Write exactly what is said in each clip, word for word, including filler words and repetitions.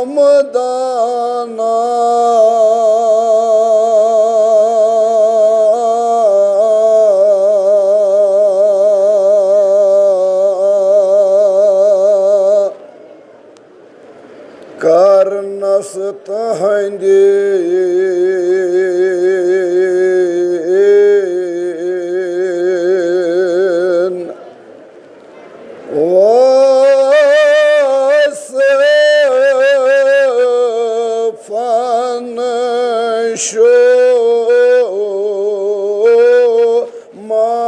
مدانا کرنس تہندِ وصفن شو مارا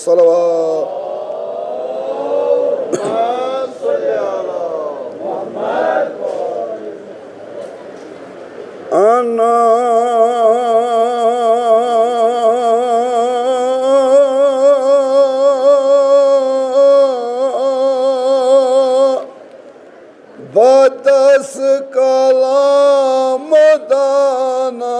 صلوات. انا بدس کلام دانا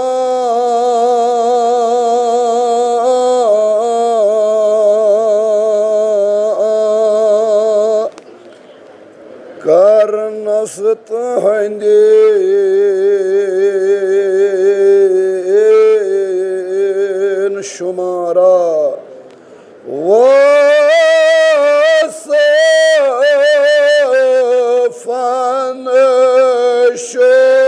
کرنس تہندِ شمارا وصفن شمارا.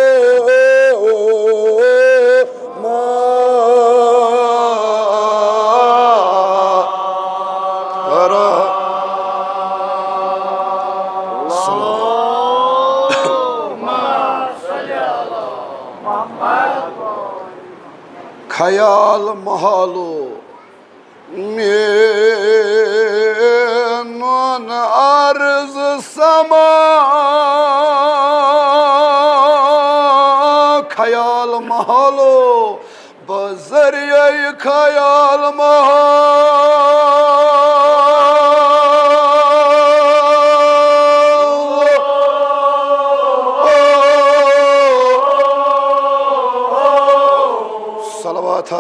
خیال محالو میون عرض سما. خیال محالو بذریعہ خیال محال. صلوات.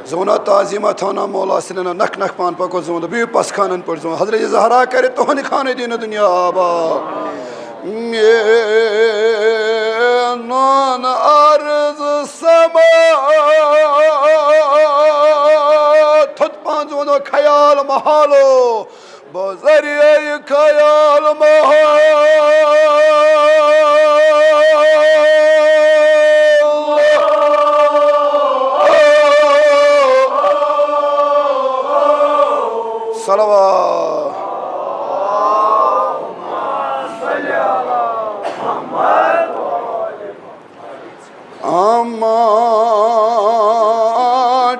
زونا تعظیمہ تھانا مولا سننا نک نک پان پکو زون بی پس خانن پر زون حضرت زہرا کرے توہن خانے دین دنیا آبا. میون عرض سما تھوٚد پانٛژھ وَنو خیال محالو بذریعہ خیال محال. صلوات. اما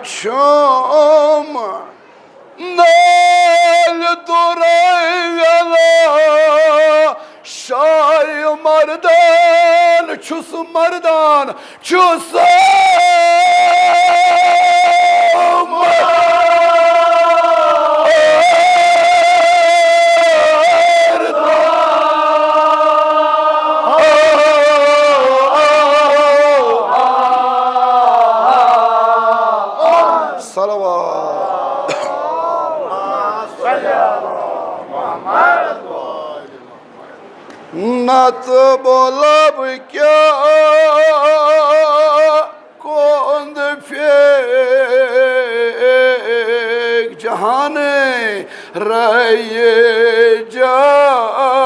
چھم نال دُرے ویلا شاہ مردان چھُس مردان چھُس. صلوات. نتہٕ بولب کیٛاہ کوٚند پھیک جہانٕے رَیہِ جہان.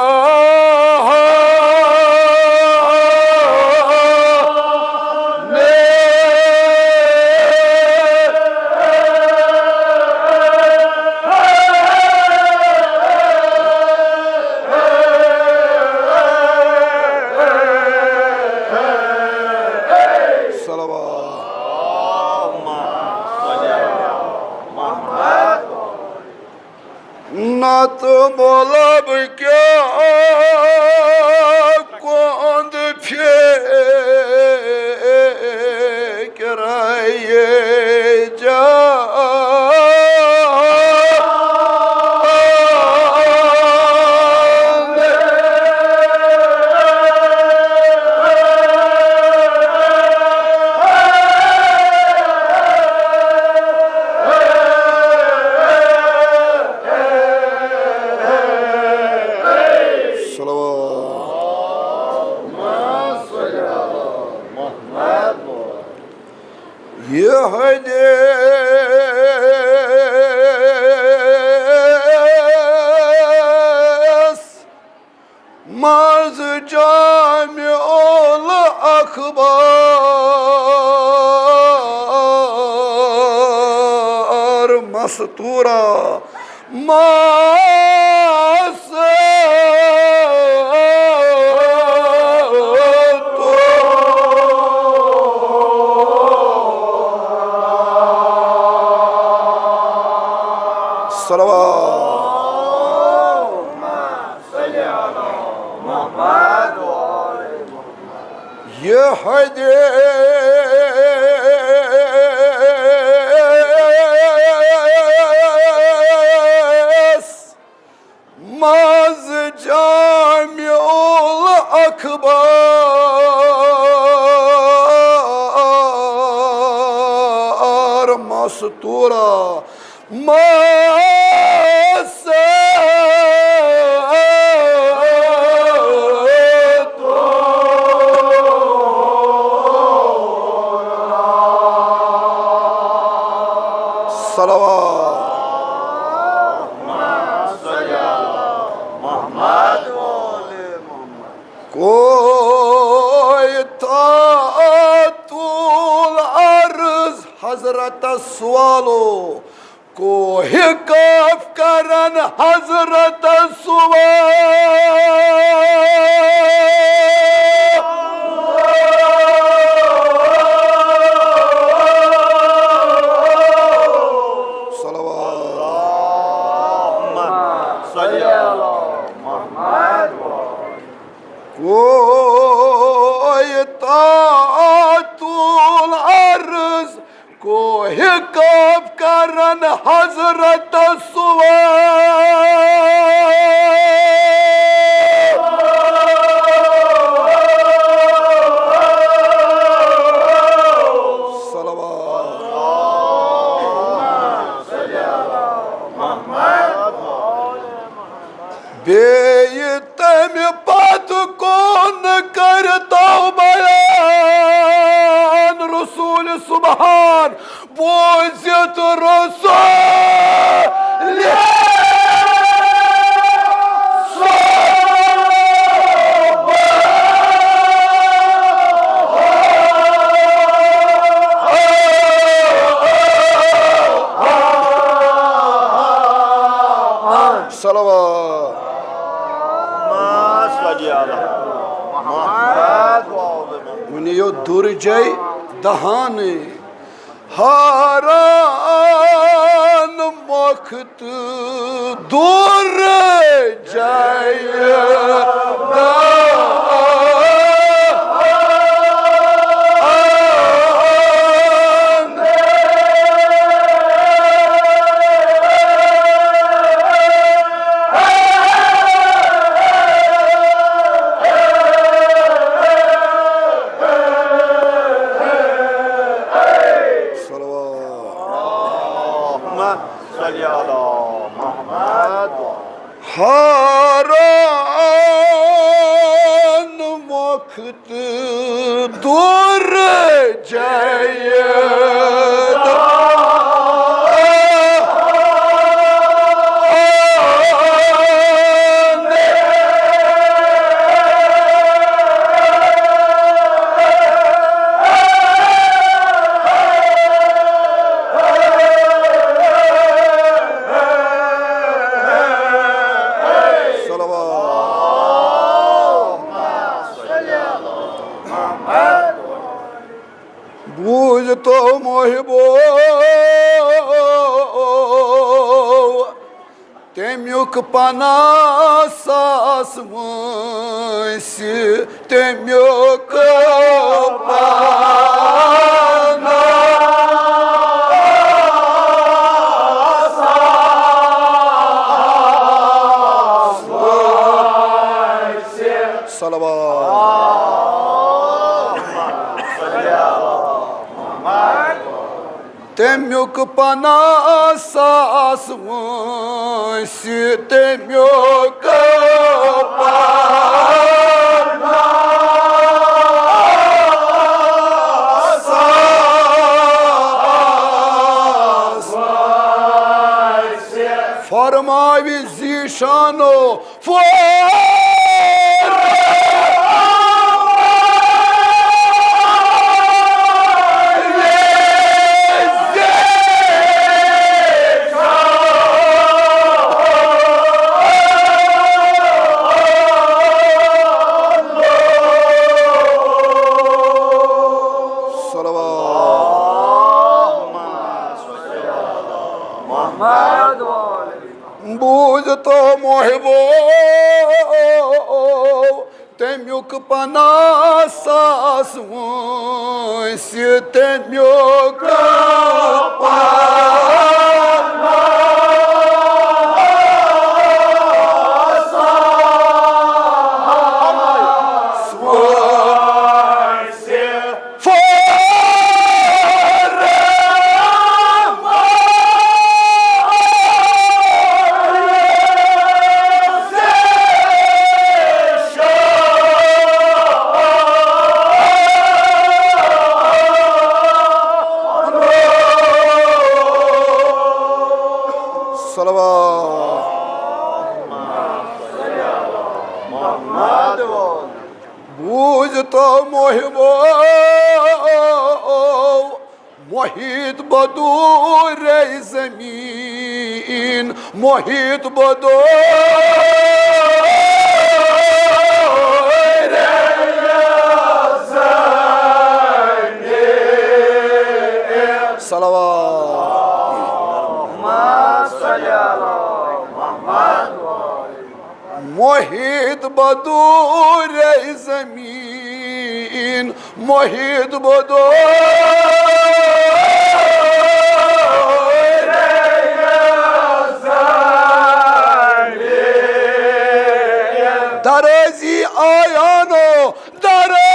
صلوات. نتہٕ بولب کیٛاہ کوٚند پھیک رَیہِ جہان. یہِ حدیث منٛز جامع الاخبار مستورہ مستورہ۔ صلوات۔ یہِ حدیث منٛز جامع الاخبار مستورہ مستورہ۔ صلوات۔ کوہ طاعت العرض حضرت سوالو، کوہ کاف کرن حضرت سوال۔ صلوات۔ اللهم صل على محمد۔ کوہ طاعت العرض، کوہ کاف کرن حضرت سوال۔ صلوات۔ بیٚیہِ تَمہِ پتہٕ کُن کٔرۍتو بیان رسول سبحان، بوٗزِتھ رسول۔ صلوات۔ ما صلی علی محمد۔ وۄنۍ یِیو درجے دہانٕے۔ حیران مۄکھ تہٕ درجے دہان۔ صلوات۔ اللهم صل على محمد۔ حیران مۄکھ تہٕ درجے دہان۔ صلوات۔ بوٗزتو محبو، تمیُک پناہ ساس وٲنٛسہِ، تمیُک پناہ ساس وٲنٛسہِ۔ صلوات۔ تمیُک پناہ ساس وٲنٛسہِ، تمیُک پناہ ساس ماوِ زیشانو فور۔ صلوات۔ بوٗزتو محبو، تمیُک پناہ ساس وٲنٛسہِ تمیُک پناہ ساس وٲنٛسہِ۔ صلوات۔ بوٗزتو محبو، محیط بدور زمین، محیط بدور زمین۔ صلوات۔ محیط بدور زمین، محیط بدور زمین۔ درازی آیانو، درازی۔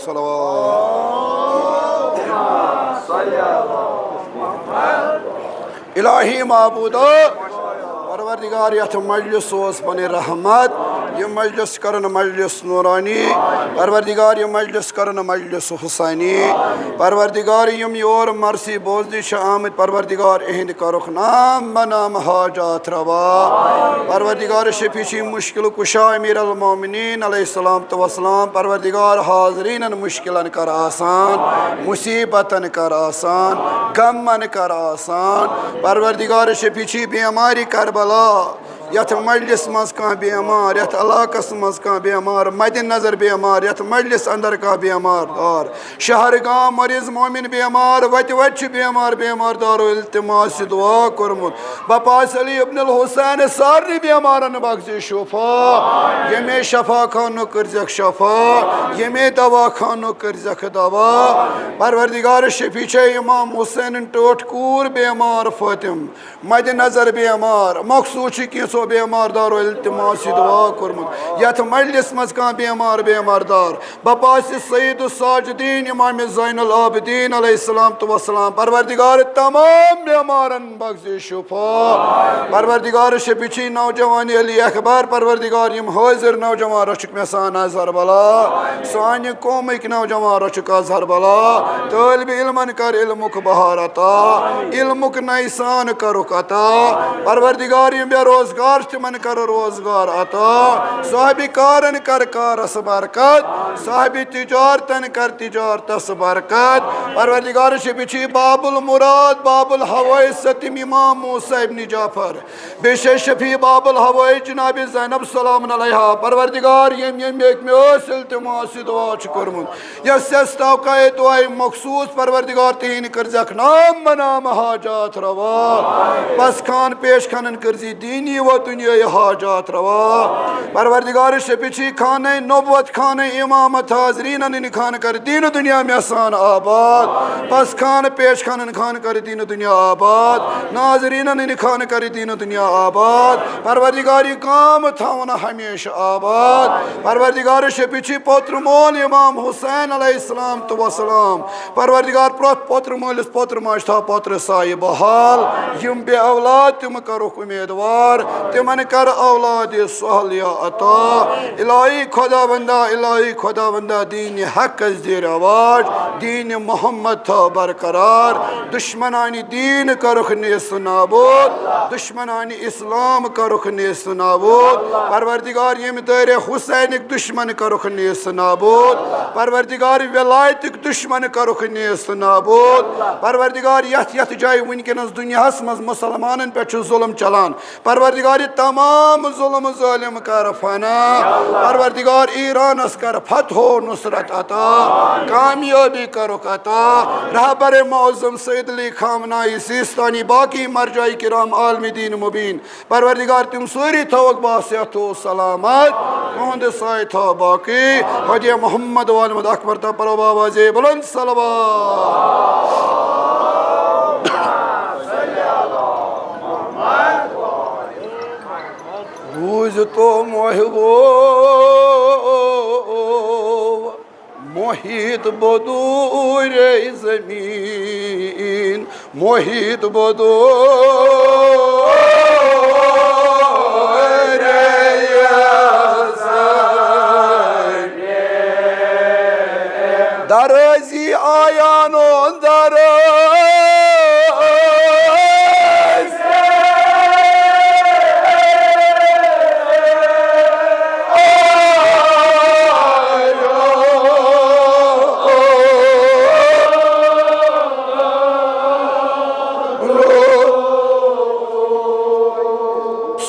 صلوات۔ الہی معبودو، پروردگار، یتھ مجلس سوز پنٕنۍ رحمت، یہِ مجلس کرن مجلس نورانی۔ پروردگار، یہِ مجلس کرن مجلس حسینی۔ پروردگار، یِم یور مرثی بوزنہِ چھِ آمٕتۍ، پروردگار، اِہِنٛدِ کرُکھ نام بنام حاجات روا۔ پروردگار، شفیع چھی مشکل کشا، امیر المومنین علیہ الصلوۃ والسلام۔ پروردگار، حاضرینن مشکلن کر آسان، مصیبتن کر آسان، غمن کر آسان۔ پروردگار، شفیع چھی بیمارِ کربلا، یتھ مجلس منٛز کانٛہہ بیمار، یتھ علاقس منٛز کانٛہہ بیمار، مد نظر بیمار، یتھ مجلس اندر کانٛہہ بیمار دار، شہر گام مریض مومن بیمار، وتہِ وتہِ چھُ بیمار، بیمار دارو التماس دعا کوٚرمُت۔ بپاس علی ابن الحسین، سارنٕے بیمارن بخش شفا، ییٚمے شفا خانُک کٔرزیکھ شفا، ییٚمے دوا خانُک کٔرزیکھ دوا۔ پروردگار، شفیع چھے امام حسینن ٹٲٹھ کوٗر بیمار فاطم، مد نظر بیمار، مخصوص چھُ کینٛژھو بیمار دارو التماس دعا کوٚرمُت۔ یتھ مجلس منٛز کانٛہہ بیمار، بیمار دار، بپاس سید الساجدین امام زین العابدین علیہ الصلوۃ والسلام، پروردگار، تمام بیمارن بخش شفا۔ پروردگار، شفیع چھی نوجوان علی اکبر، پروردگار، یِم حٲضِر نوجوان رچھُکھ مےٚ سان اظہر بلا، سانہِ قومٕکۍ نوجوان رچھُکھ اظہر بلا، طٲلبِ علمن کر علمُک بہار عطا، علمُک نَیہِ سان کرُکھ عطا۔ پروردگار، یِم بے روزگار چھِ، تِمن کر روزگار عطا، صاحبِ کارن کر کارس برکت، صاحبِ تجارتن کر تجارتس برکت۔ پروردگار، شفیع چھی باب المراد، باب الحوائج، ستم امام موسیٰ ابن جعفر، بیٚیہِ چھِ شفیع باب الحوائج جناب زینب سلام علیہا۔ پروردگار، ییٚمۍ ییٚمۍ ییٚتہِ مےٚ ٲس التماس دعا چھُ کوٚرمُت، یۄس یۄس توقع دعائے مخصوص، پروردگار، تِہِنٛدِ کٔرزیکھ نام بنام حاجات روا۔ پس خان پیش خانن کٔرزِ دینی و دنیای حاجات روا۔ پروردگار شفیع چھی خانہ نبوت، خانہ امامت، حاضرینن ہند خانہ کر دین دنیا میسان آباد۔ پس خانہ پیش خانن خانہ کر دین دنیا آباد۔ ناظرینن ہند خانہ کر دین دنیا آباد۔ پروردگار یہ گام تھاون ہمیشہ آباد۔ پروردگار شفیع چھی پوتر مول امام حسین علیہ السلام تو وسلام۔ پروردگار پرٛٮ۪تھ پوتر مٲلِس پوتر ماجہِ تھاو پوتر سایہِ بحال۔ یم بے اولاد تم کرُکھ امیدوار، تمن کر اولاد صالحہ عطا۔ الہی خداوندا، الہی خداوندا، دین حقس دِ رواج، دین محمد تھاو برقرار۔ دشمنان دین کرُکھ نیست نابود، دشمنان اسلام کرُکھ نیست نابود۔ پروردگار، یم دٲرِ حسینک دشمن کرُکھ نیست نابود۔ پروردگار، ولایتک دشمن کرُکھ نیست نابود۔ پروردگار، یتھ یتھ جایہِ وٕنکیٚنس دنیاہس منٛز مسلمانن پٮ۪ٹھ چھُ ظلم چلان، پروردگار، یہ تمام ظلم ظالم کر فنا۔ پروردگار، ایرانس کر فتح و نصرت عطا، کامیابی کرُکھ عطا۔ رہبر معظم سید علی خامنائی سیستانی، باقی مرجع کرام عالم دین مبین، پروردگار، تم سٲری تھاوکھ با صحت و سلامت، تہنٛد سایہِ تھاو باقی۔ حجی محمد والمد اکبر تہٕ پرو بابا زے بلند صلوات۔ روز تو محبوب محیط بدور زمین، محیط بدور زمین۔ درازی آیان و درازی۔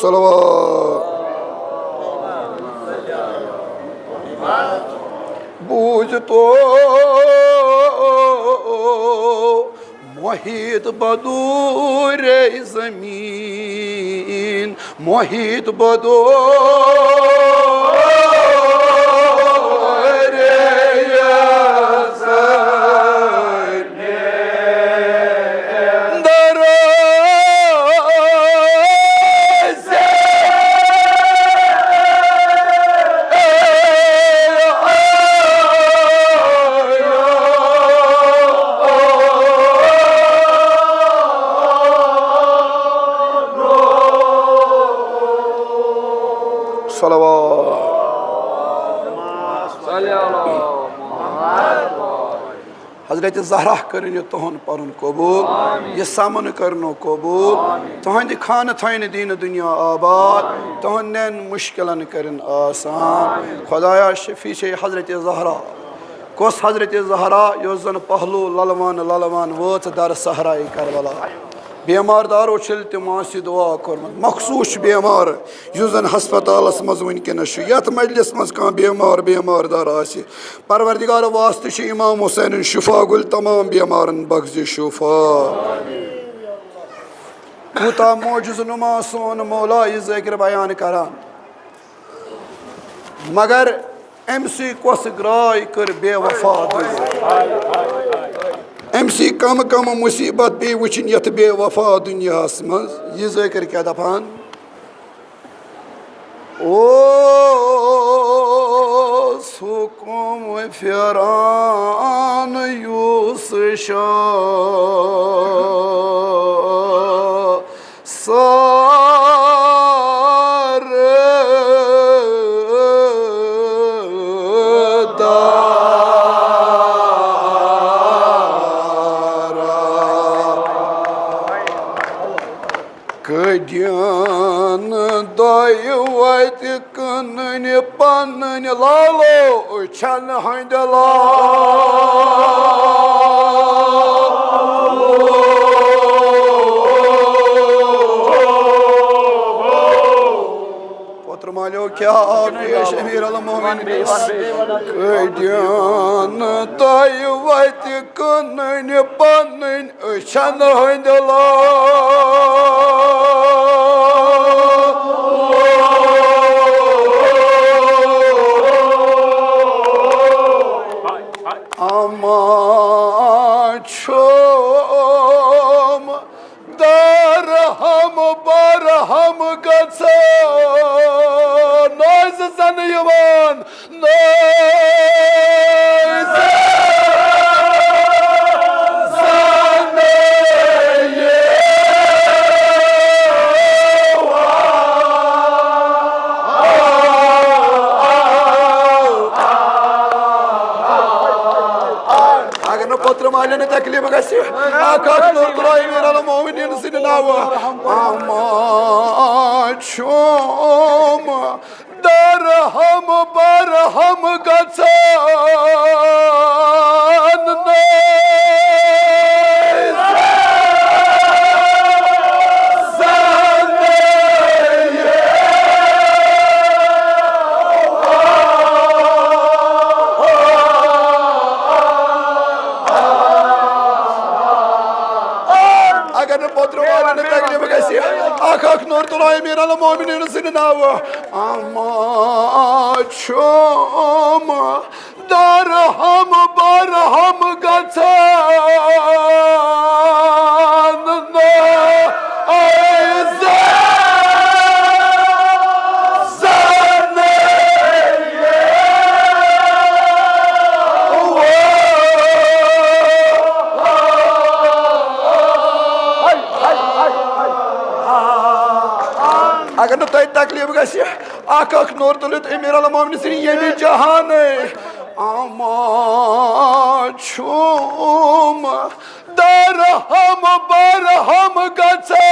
صلوات۔ بوز تو محیط بدور زمین، محیط بدور زمین۔ صلوات۔ حضرت زہرا کٔرِن یہِ تُہُنٛد پَرُن قبوٗل، یہِ سَمُن کٔرِنو قبوٗل، تُہٕنٛدِ خانہٕ تھاوِن دیٖنہٕ دُنیا آباد، تُہٕنٛدٮ۪ن مُشکِلَن کٔرِن آسان۔ خۄدایا شفیع چھے حضرت زہرا۔ کۄس حضرت زہرا یۄس زَن پہلو لَلوان لَلوان وٲژ در صحرائے کربلا۔ بیمار دارو چھِ التماس دعا کوٚرمُت، مخصوٗص چھُ بیمار یُس زَن ہسپتالَس منٛز وٕنکیٚنَس چھُ، یَتھ مجلِس منٛز کانٛہہ بیمار بیمار دار آسہِ، پروردگار واسطہٕ چھِ امام حسینن شفا گُلۍ تمام بیمارن بخش شفا۔ کوٗتاہ معجز نما سون مولا یہِ ذکر بیان کران۔ مگر أمۍ سٕے کۄس گراے کٔر بے وفا دُنیا۔ أمۍ سٕے کم کم مصیبت پیٚیہِ وٕچھِنۍ یتھ بے وفا دُنیاہس منٛز۔ یہِ ذکر کیٛاہ دپان؟ اوس حُکُم پھِران یوٗسف شاہ سارٕ دارا۔ کٔڑِن دۄیہِ وَتہِ کٕنٕنۍ پَنٕنۍ لالو أچھَن ہٕنٛدِ لالو۔ پوتر مالیو کیا آو پیش امیر المومنین۔ کٔڑِن تۄہہِ وَتہِ کٕنٕنۍ پَنٕنۍ أچھَن ہٕنٛدِ لالو۔ چھُم درہم برہم گژھان، نٲزِ زن یِوان، نٲزِ زن یِوان۔ اگر نہٕ پوترٕ مالٮ۪ن تکلیف گژھِ، اکھ اکھ نور تُلو امیر المومنین سٕنٛدِ ناوٕ۔ اما چھُم درہم برہم گژھان۔ اگر نہٕ پوترٕ والٮ۪ن تکلیف گژھِ، اکھ اکھ نور تُلو امیر المومنین سٕنٛدِ ناوٕ۔ اما چھُم درہم برہم گژھان۔ اگر نہٕ تۄہہِ تکلیف گژھِ، اکھ اکھ نور تُلِتھ امیر المومنین سٕنٛدِ ییٚمہِ جہانٕے۔ اما چھُم درہم برہم گژھان۔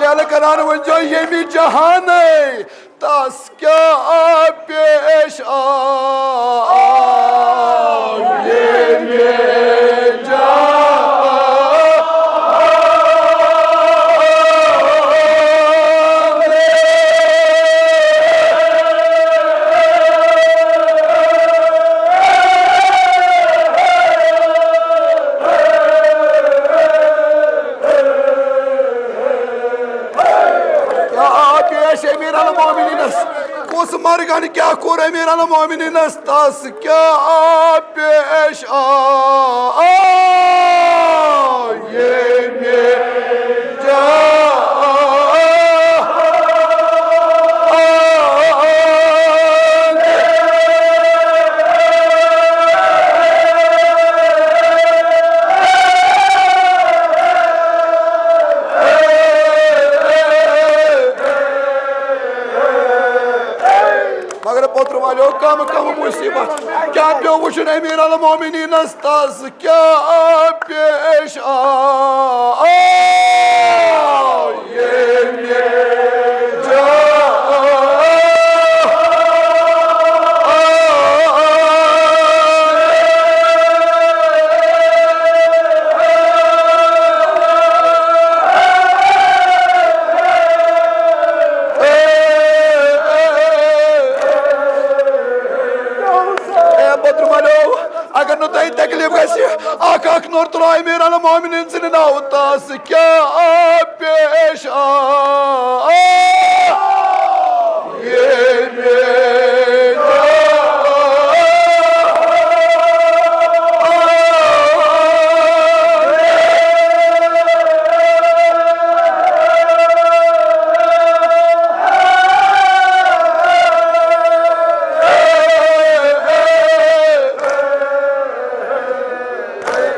لیلہٕ کران ؤنۍ زیو ییٚمہِ جہانٕے، تس کیٛاہ پیش آو ییٚمہِ جہانٕے۔ کیٛاہ آو پیش امیر المومنینس؟ کُس مرگن کیٛاہ کوٚر امیر المومنینس؟ تس کیٛاہ آو پیش آو ییٚمہِ جا مگر پوترٕ والیو کم کم مصیبت۔ کیٛاہ پیوٚو وٕچھُن امیر المومنینس؟ تس کیٛاہ پیش آو ییٚمہِ جا اے بدر ملیو، اگر نہٕ تۄہہِ تکلیف گژھِ، اکھ اکھ نور تُلو امیر المومنین سٕنٛدِ ناوٕ۔ تس کیٛاہ آو پیش آو ییٚمہِ جا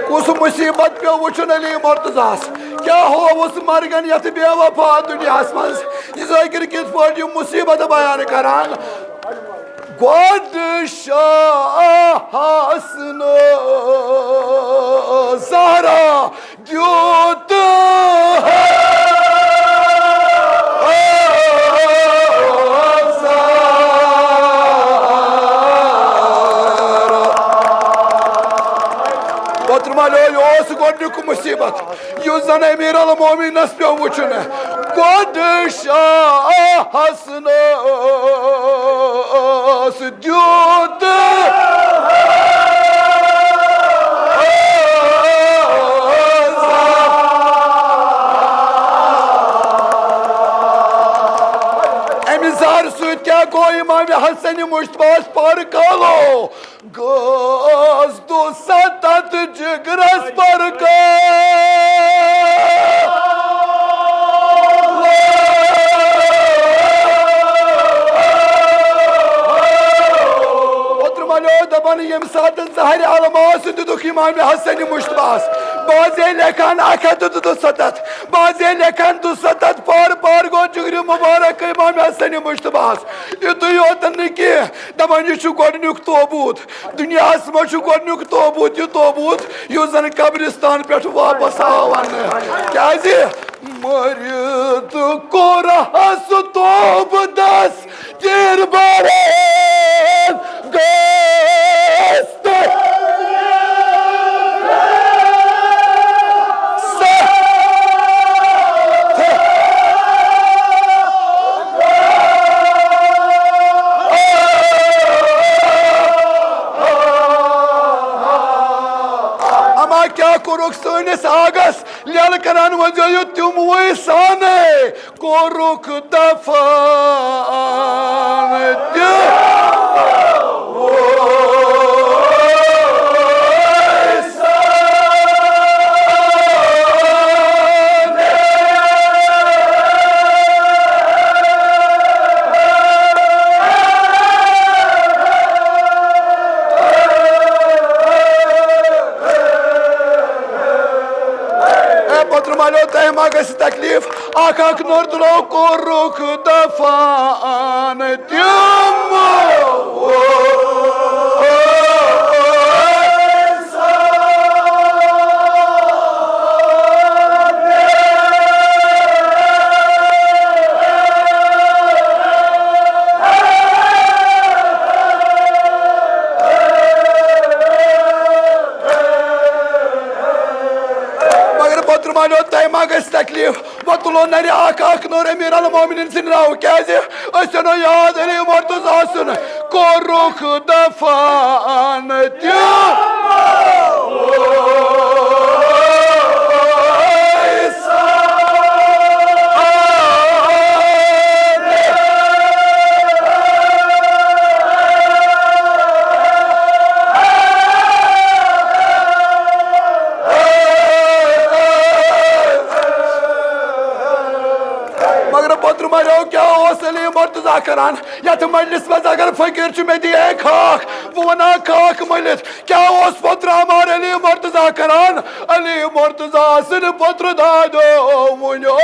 کُس مصیبت پیوٚو وٕچھُن علی مرتضیٰ ہس؟ کیٛاہ ہووُس مرگن یتھ بے وفا دُنیاہس منٛز؟ یہِ ذٲکر کِتھ پٲٹھۍ یِم مصیبت بیان کران؟ گۄڈٕ شاہ حسن زہرا دیُت پتہٕ ملیو، یہِ اوس گۄڈٕنیُک مصیبت، یُس زن امیر المومنینس پیوٚو وٕچھُن۔ گۄڈٕ شاہس نہٕ اوس دیُت۔ امہِ زہرٕ سۭتۍ کیٛاہ گوٚو؟ امام حسن مجتبیٰ ہس پرکالو۔ گوس دُسَتتھ جگرس پرکالو۔ اوترٕ ونیو دپان، ییٚمہِ ساتہٕ زہرِ الماس دیُتُکھ امام حسن مجتبیٰ ہس، بہٕ حظ یے لیکھان اکھ ہتھ تہٕ دُسَتتھ، بہٕ حظ یے لیکھان دُسَتتھ پار پار گوٚو جگرِ مبارک امام حسن مجتبیٰ ہس۔ یُتُے یوت نہٕ کینٛہہ، دپان، یہِ چھُ گۄڈٕنیُک توبوٗت۔ دُنیاہس منٛز چھُ گۄڈٕنیُک توبوٗت، یہِ توبوٗت یُس زن قبرستان پٮ۪ٹھ واپس آو اننہٕ۔ کیازِ؟ مٔرِتھ کوٚر ہس توبہٕ دس تیٖر باران گوس تہٕ اما کیٛاہ کوٚرُکھ سٲنِس آگس؟ لیلہٕ کران وۄنۍ زیو تِم وٕے سانَے۔ کوٚرُکھ دفن تہِ۔ اے پترٕ مالیو، تۄہہِ ما گژھِ تکلیف؟ اکھ اکھ نوٚر تُلو، کوٚرُکھ دفن تِمو۔ مگر پترٕ مالیو، تۄہہِ ما گژھِ تکلیف؟ وۄنۍ تُلو نرِ اکھ اکھ نوٚر امیر المومنین سٕنٛدِ ناوٕ۔ کیازِ؟ أسۍ اَنو یاد علی مرتضی سُنٛد۔ کوٚرُکھ دفن تہِ۔ مگر پترٕ مالیو، کیٛاہ اوس علی مرتضی کران یتھ مجلس منٛز؟ اگر فقیر چھُ، مےٚ دِیے خاک، بہٕ وَنہٕ ہا خاک مٔلِتھ۔ کیٛاہ اوس پترٕ عمار علی مرتضی کران؟ علی مرتضی سٕنٛدِ پترٕ دادیو وُنیو۔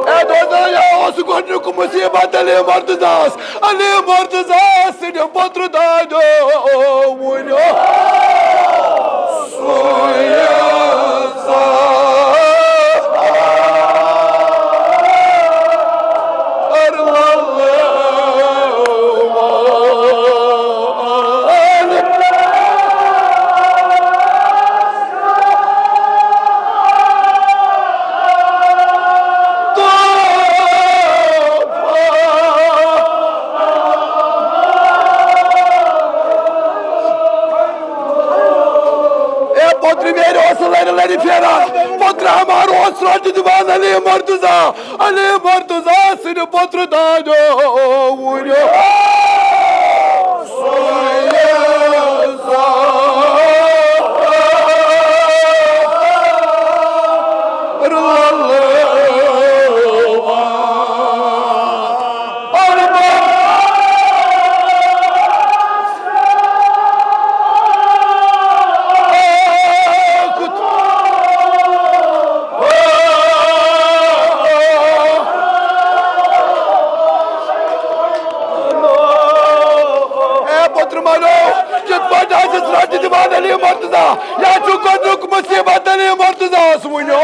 اے دوستو، یہِ اوس گۄڈٕنیُک مُصیبت علی مرتضیٰ ہس۔ علی مرتضیٰ سٕنٛدِ پترٕ دادیو وُنیو۔ اے پوترِ ویرِ اوس لرِ لرِ پھیران، پوترِ ہمار اوس رۄٹہِ دِوان علی مرتضیٰ۔ علی مرتضیٰ سٕنٛدِ پوترٕ دادیو وُنیو۔ مصیبت علی مرتضیٰ ہس ؤنِو۔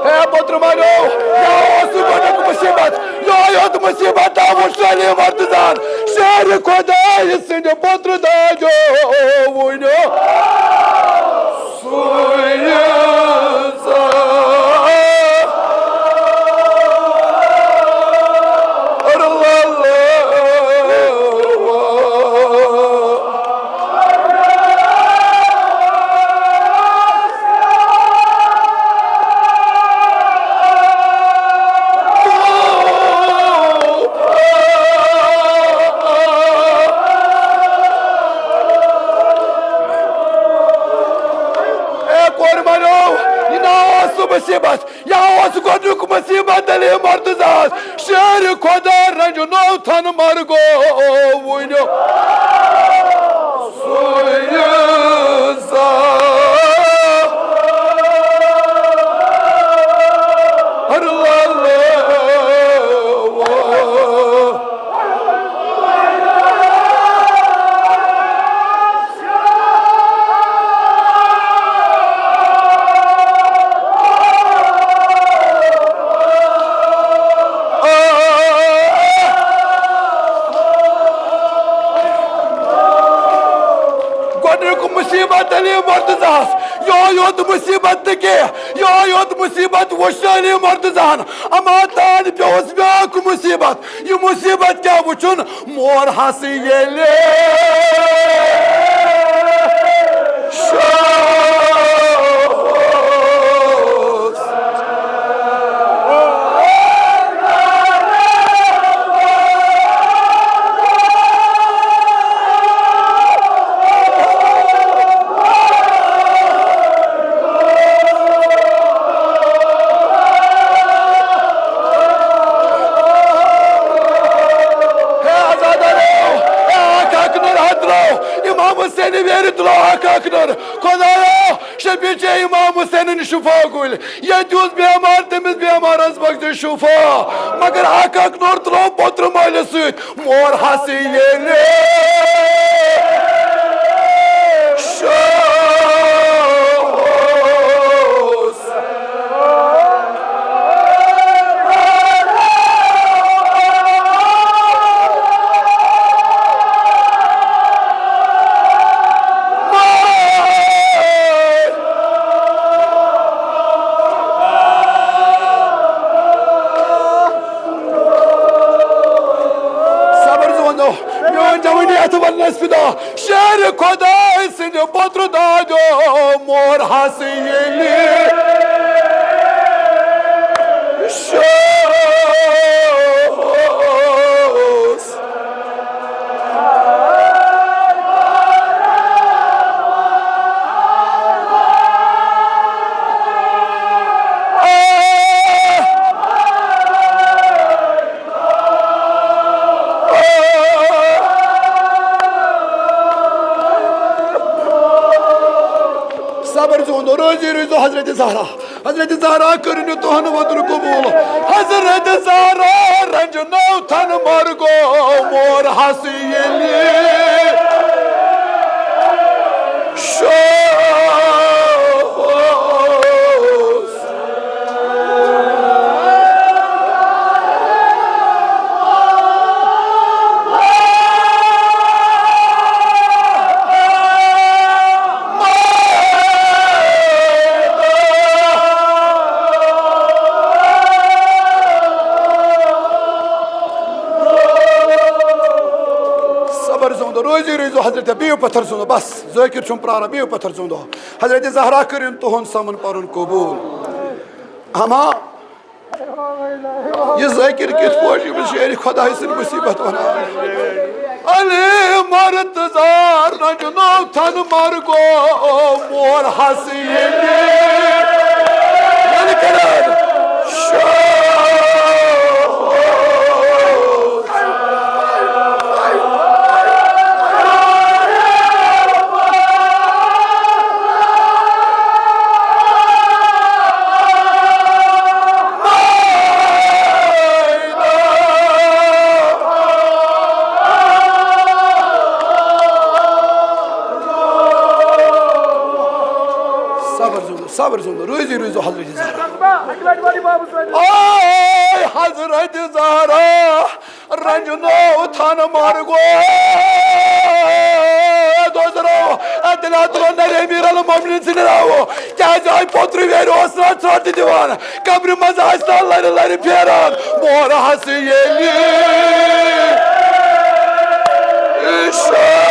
ہے پوترٕ مالیو، یہِ اوس گۄڈٕنیُک مُصیبت، یِہوٚے یوت مُصیبت آو شٲلہِ مرتضان، شیرِ خۄداے سٕنٛدِ پوترٕ داجو وُنیُک۔ اے کورِ مالیو، یہِ نا اوس سُہ مُصیبت، یہِ اوس گۄڈٕنیُک مُصیبت علی مرتضیٰ ہس۔ شیرِ خۄدا رنجنو تھن مرگو وُنیُک۔ گۄڈٕنیُک مُصیبت علی مرتضیٰ ہس، یِہوٚے یوت مُصیبت نہٕ کینٛہہ، یِہوٚے یوت مُصیبت وُچھ علی مرتضیٰ ہن، اما تانۍ پیوٚوُس بیٛاکھ مُصیبت۔ یہِ مُصیبت کیٛاہ وُچھُن؟ مور ہسہٕ ییٚلہِ شاہ اوس۔ ہے عزادارو، ہے اکھ اکھ نُر ہترو، امام حسین ویرِ تُلو اکھ اکھ نُر۔ خدایا، شفیع چے امام حسینن شفا گُلۍ۔ ییٚتہِ اوس بیمار، تٔمِس بیمارس بخش شفا۔ مگر اکھ اکھ نُر تُلو پوترٕ مٲلِس سۭتۍ۔ مور ہسہٕ ییٚلہِ شاہ اوس۔ صبر زوندو، میون جوانی اتھ وننس فدا۔ شیر خدای سٕنٛدِ پوترٕ دادیو مور ہسہٕ ییٚلہِ شاہ اوس۔ صبر زوندو، روزی روزو حضرت زہرا۔ حضرت زہرا کٔرِنۍ تُہُنٛد وۄتُن قبوٗل۔ حضرت زہرا رنجنو تھن مرگو مور ہسہٕ ییٚلہِ شاہ اوس۔ صبر زوندو، روزی روزو حضرت، بِہِو پتھر زوندو، بس ذٲکِر چھُم پراران، بِہِو پتھر زوندو۔ حضرت زہرا کٔرِن تُہُنٛد سمن پرُن قبوٗل۔ اما یہِ ذٲکِر کِتھ پٲٹھۍ ییٚمِس شیرِ خۄداے سٕنٛدۍ مُصیٖبت وَنان؟ علی مرتضی رنجنو تھن مرگو مور حس ییٚلہِ، ییٚلہِ کران شاہ۔ صبر زیُن، صبر زیُن، روٗزِو، روٗزِو حضرت زہرا۔ آے حضرت زہرا، رنجنو تھن مرگو۔ دوزرو، اتلاتو نر امیر المومنین سٕنٛدِ راوو۔ کیٛازِ آے پوترٕ ویرِ اوس نہٕ ژھۄٹھ تہِ دِوان۔ قبرِ منٛز آسہِ نہٕ لرِ لرِ پھیران۔ مور حس ییٚلہِ شاہ۔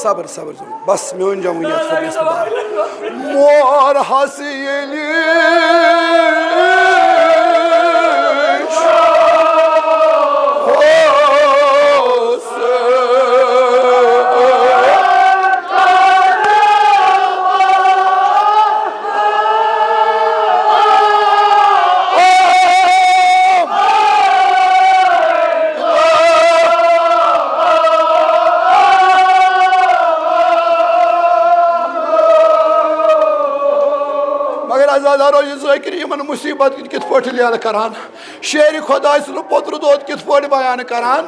صبر، صبر، صبر۔ بس، میون جوٲنی اتھ پھٔٹنس نہٕ بار۔ مور حس ییٚلہِ مگر عزادارو، یہِ ذٲکِر یِمن مُصیبت کِتھ پٲٹھۍ لیلہٕ کران، شیرِ خۄداے سُنٛد پوٚتُر دود کِتھ پٲٹھۍ بیان کران؟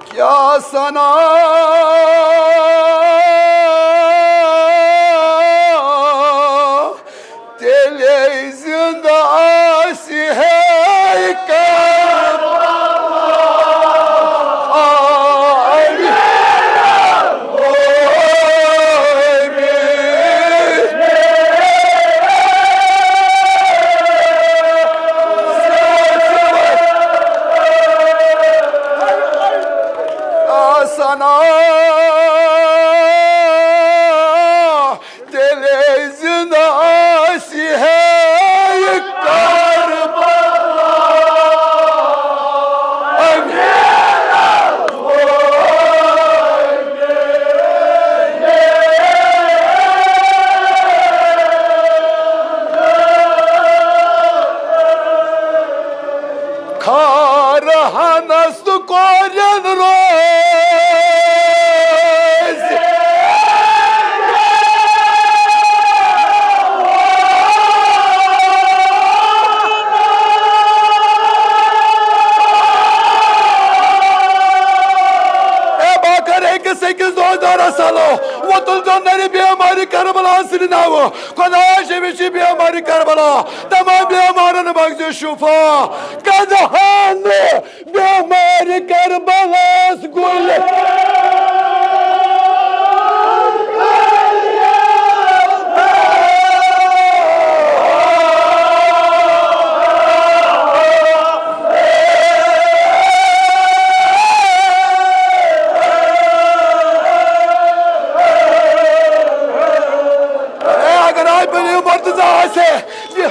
کیٛاہ سنا تیٚلے زِنٛدٕ آسہِ ہے کربلا۔ آسنا تیٚلے زِنٛدٕ آسہِ ہے یہِ کربلا۔ خارہنس تہٕ کورٮ۪ن روزِ۔ اے باکر، أکِس أکِس دۄہس دورس سلو وۄتُل زن نرِ بیمارِ کربلا سٕنٛدِ ناوٕ۔ خۄدایا، شفیع بیمارِ کربلا، تمام بیمارن بخش شفا۔ قدحن بیمارِ کربلاہس گُلۍ۔ اے، اگر آے بلی مرتضی آسہِ ہے، یہِ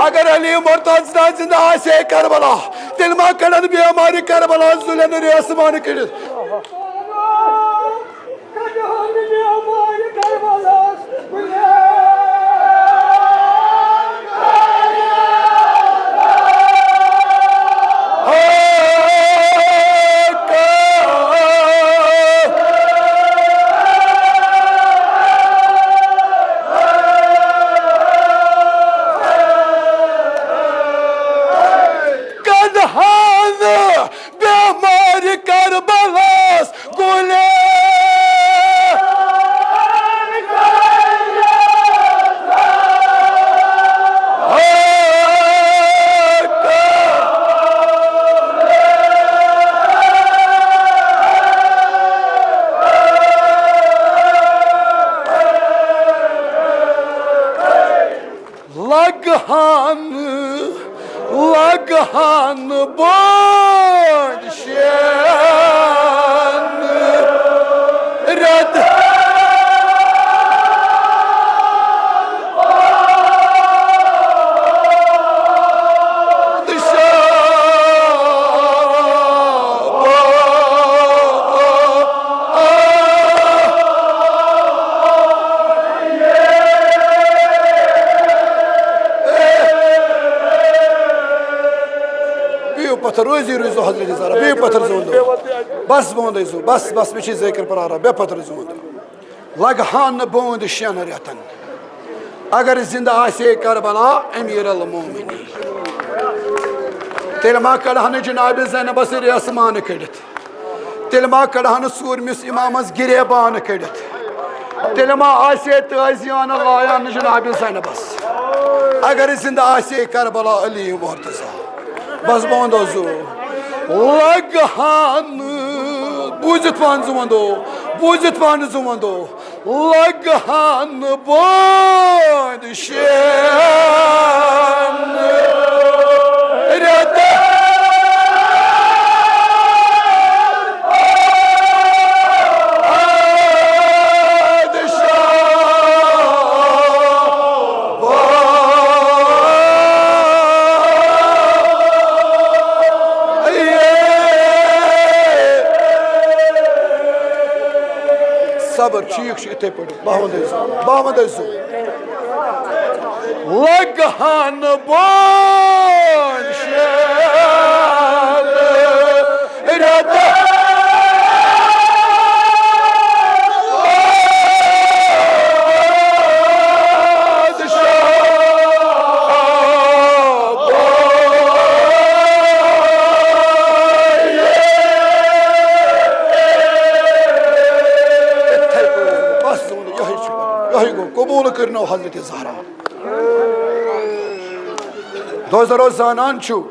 اگر علی مرتضی زندہ آسہِ ہے کربلا، تیٚلہِ ما کڑن بیمارِ کربلا زُلٮ۪ن ریسمان کٔڑِتھ؟ قدحن بیمارِ کربلاہس کُلہِ لگہٕ ہن، لگہٕ ہن بٲنۍ شین رٮ۪تہٕ۔ بِہِو پتھر، روزی روٗزِو حضرت زہرا، بِہِو پتھر زوٗن دو۔ بس بوندے زو، بس، بس، مےٚ چھِ ذٲکِر پراران، بیٚہہ پتھر زوٗن دو۔ لگہٕ ہن نہٕ بوٗنٛد شٮ۪ن رٮ۪تن۔ اگر زِندٕ آسہِ ہے کربلا امیر المومنین، تیٚلہِ ما کڑہن نہٕ جناب زینبس ریسہٕ مانہٕ کٔڑِتھ؟ تیٚلہِ ما کڑہن نہٕ ژوٗرمِس امامس گریبان کٔڑِتھ؟ تیٚلہِ ما آسہِ ہے تٲزیانہٕ لایان نہٕ جناب زینبس؟ اگر زِندٕ آسہِ ہے کربلا علی مرتضی۔ بس بہٕ ونہٕ زُو، لگہٕ ہن، بوٗزِتھ پانہٕ زُو ونہٕ، بوٗزِتھ پانہٕ زُو ونہٕ، لگہٕ ہن بٲنۍ شین رٮ۪تہٕ۔ صبر، ٹھیٖک چھُ، یِتھَے پٲٹھۍ۔ باوَن دٔسۍ، باوَن دٔسۍ۔ لگہٕ ہن بٲنۍ شین رٮ۪تہٕ۔ یِتھَے پٲٹھۍ۔ بس، یِہوٚے چھُ وَنُن۔ یِہوٚے گوٚو۔ قبوٗل کٔرِنو حضرت زہرا۔ دوستو، زانان چھِو،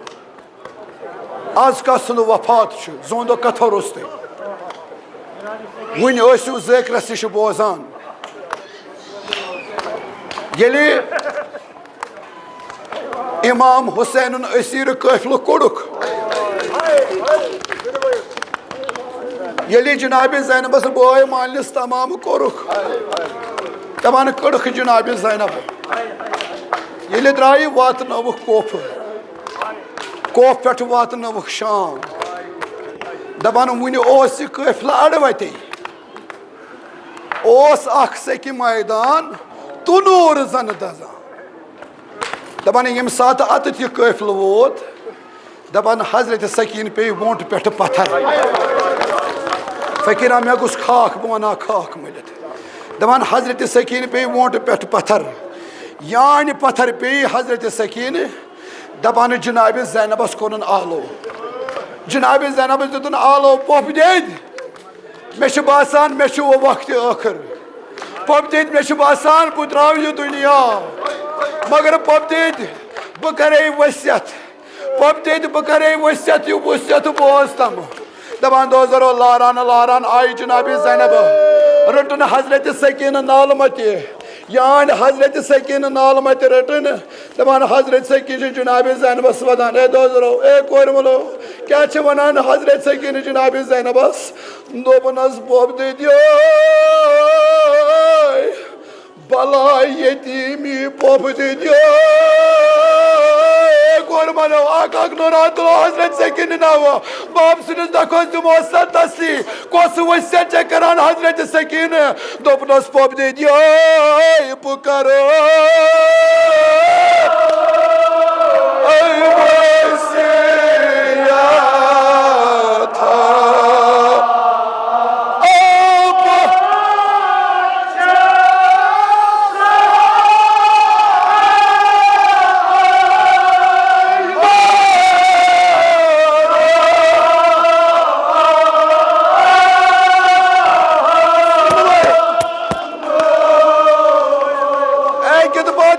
از کس سُنٛد وفات چھُ، زوندو کتھو روٚستُے۔ وُنہِ ٲسِو ذٲکرس نِش بوزان۔ ییٚلہِ امام حسینُن اسیٖر قٲفلہٕ کوٚڑُکھ، ییٚلہِ جناب زینبس بٲے مٲلِس تمام کوٚرُکھ، دپان کٔڑٕکھ جناب زینب۔ ییٚلہِ درٛایہِ واتنٲوٕکھ کوفہٕ، کوفہٕ پٮ۪ٹھ واتنٲوٕکھ شام۔ دپان وُنہِ اوس یہِ قٲفلہٕ اڑٕ وتے۔ اوس اکھ سیٚکہِ میدان تہٕ نوٗر زن دزان۔ دپان ییٚمہِ ساتہٕ اتٮ۪تھ یہِ قٲفلہٕ ووت، دپان حضرت سکیٖن پیٚیہِ وونٛٹہٕ پٮ۪ٹھٕ پتھر۔ فقیرا، مےٚ گوٚژھ خاک، بہٕ وَنہٕ ہا خاک مٔلِتھ۔ دپان حضرت سکیٖن پیٚیہِ وونٛٹہٕ پٮ۪ٹھٕ پتھر۔ یانہِ پتھر پیٚیہِ حضرت سکیٖن۔ دپان جناب زینبس کوٚرُن آلو۔ جناب زینبس دیُتُن آلو، پۄپھ دید۔ مےٚ چھُ باسان، مےٚ چھُ وۄنۍ وقتِ ٲخٕر۔ پۄپھ دید، مےٚ چھُ باسان، بہٕ درٛاو یہِ دُنیا۔ مگر پۄپھ دید، بہٕ کرے ؤسیت۔ پۄپھ دید، بہٕ کرے ؤسیت، یہِ ؤسیت بوز تم۔ دپان دوزرو لاران لاران آیہِ جناب زینب۔ رٔٹٕن حضرت سکینہ نالہٕ متہِ۔ یانۍ حضرت سکینہ نالہٕ متہِ رٔٹٕن۔ دپان حضرت سکینہ چھِ جناب زینبس ودان، اے دوزرو، اے کورِ ملو، کیٛاہ چھِ ونان حضرت سکینہ جناب زینبس؟ دوٚپنس، پۄپھ دِدیو، بلاے یتیمی پۄپھ دِدیو۔ کورِ ملو، اکھ اکھ نورا تُلو حضرت سکینہ ناوٕ۔ باب سٕنٛدِس دۄکھس دِمو سا تسلی۔ کۄس وصیت چھےٚ کران حضرت سکینہ؟ دوٚپنس، پۄپھ دِدیو، بہٕ کرٕ وصیت۔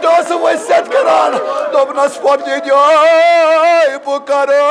اوس وصیت کران، دوٚپنَس، "پۄپھ جی دیوے، بہٕ کرٕ۔"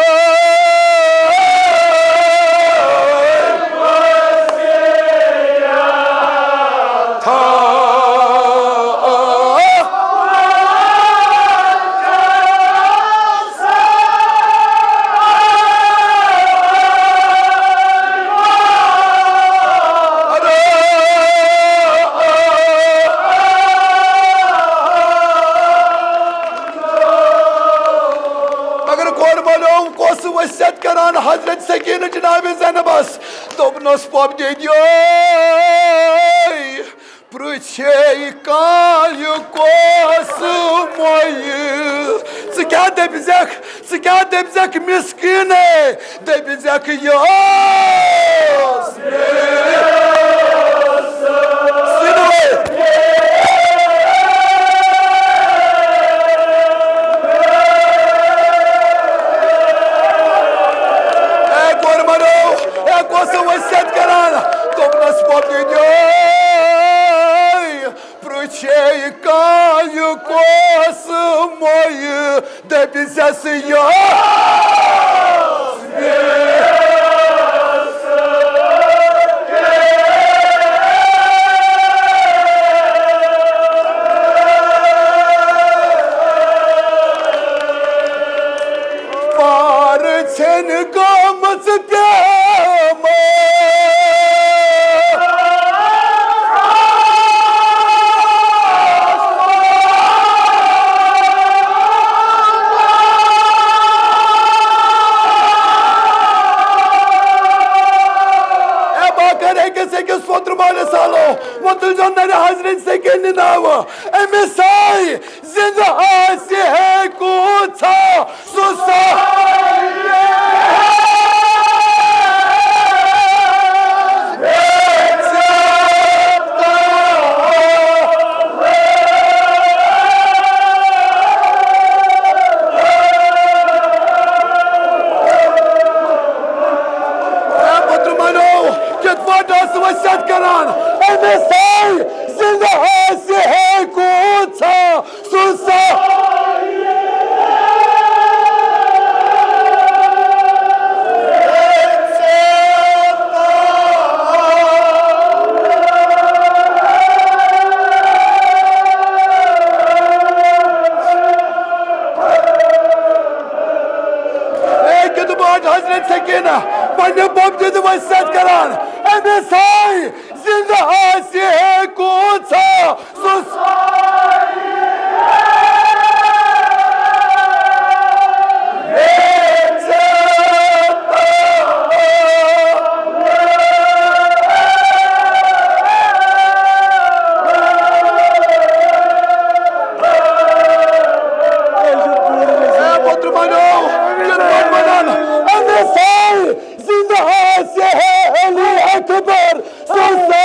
مگر کورِ مٲلیو کۄس وصیت کران حضرت سکینہ جناب زینبس؟ دوٚپنَس، "پۄپھ جی دیوے، پرٛژھے کانٛہہ یہِ کۄس مۄیہِ؟" ژٕ کیٛاہ دٔپۍزٮ۪کھ، ژٕ کیٛاہ دٔپۍزٮ۪کھ مسکیٖنے؟ دٔپۍزٮ۪کھ، یہِ ٲس مےٚ سِنوَے۔ اے کورِ مٲلیو، اے کۄس وصیت کران؟ دوٚپنَس، "پۄپھ جی دیوے، پرٛژھے کانٛہہ یہِ کۄس مۄیہِ؟" دٔپِس یَس یہِ پار ژھٮ۪ن گٔمٕژ پیمہٕ۔ اے بہٕ کَرٕ أکِس أکِس وۄترٕ مالِس حالو، وۄتُل زَن نَرِ حضرت سکیٖنہِ ناوٕ۔ أمِس آے زِندٕ آسہِ ہے کوٗتاہ سُہ سا۔ اے پُترٕ مَنو، کِتھ پٲٹھۍ ٲس وصیت کران؟ أمِس آے زِندٕ آسہِ ہے کوٗتاہ سُہ سا۔ اے کِتھ پٲٹھۍ حضرت سکینہ پننہِ پۄپھِ دِژ وصیت کران، أمِس آے زِندٕ آسہِ ہے کوٗتاہ سُہ۔ اے پُترٕ مَنو، کِتھ پٲٹھۍ وَنان؟ أمِس آے زِندٕ آسہِ ہے علی اکبر سُہ سا۔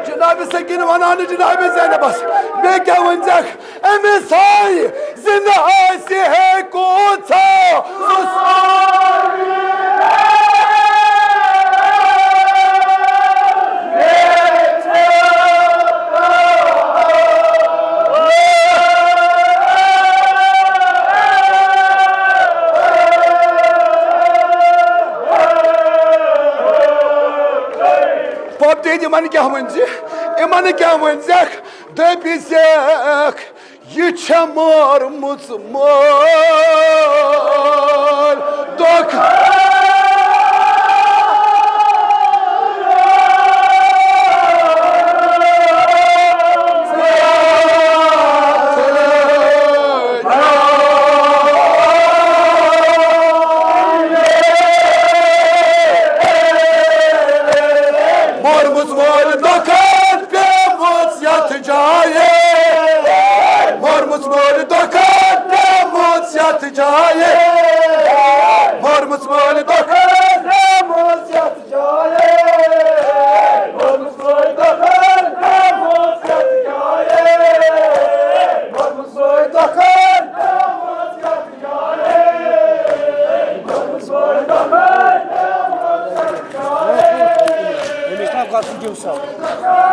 جناب سکین ونان جناب زینبس، مےٚ کیٛاہ ؤنۍزٮ۪کھ؟ أمِس آے زِندٕ آسہِ ہے کوٗتاہ۔ پۄپھ دِتۍ یِمن کیٛاہ ؤنۍ زِ؟ یِمن کیٛاہ ؤنۍ زٮ۪کھ؟ دٔپۍ زٮ۪کھ، یہِ چھےٚ مٲرمٕژ مٲلۍ دۄکھ۔ مٲرمٕژ مٲلۍ دۄکھن پیمٕژ یتھ جایہِ۔ مٲرمٕژ مٲلۍ دۄکھن پیمٕژ یتھ جایہِ۔ مٲرمٕژ مٲلۍ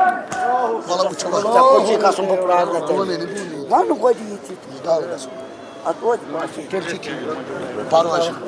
وَلہٕ وٕچھو وۄنۍ۔ ژےٚ کوٚت چھُے گژھُن؟ بہٕ پرٛارٕ نہ تیٚلہِ۔ وۄنۍ نہٕ، وۄنۍ نہٕ۔ وۄنۍ یہِ تہِ۔ یہِ کَر گژھُن؟ اَدٕ توتہِ ما چھُ؟ تیٚلہِ چھُ ٹھیٖک۔ پَرواے چھُنہٕ۔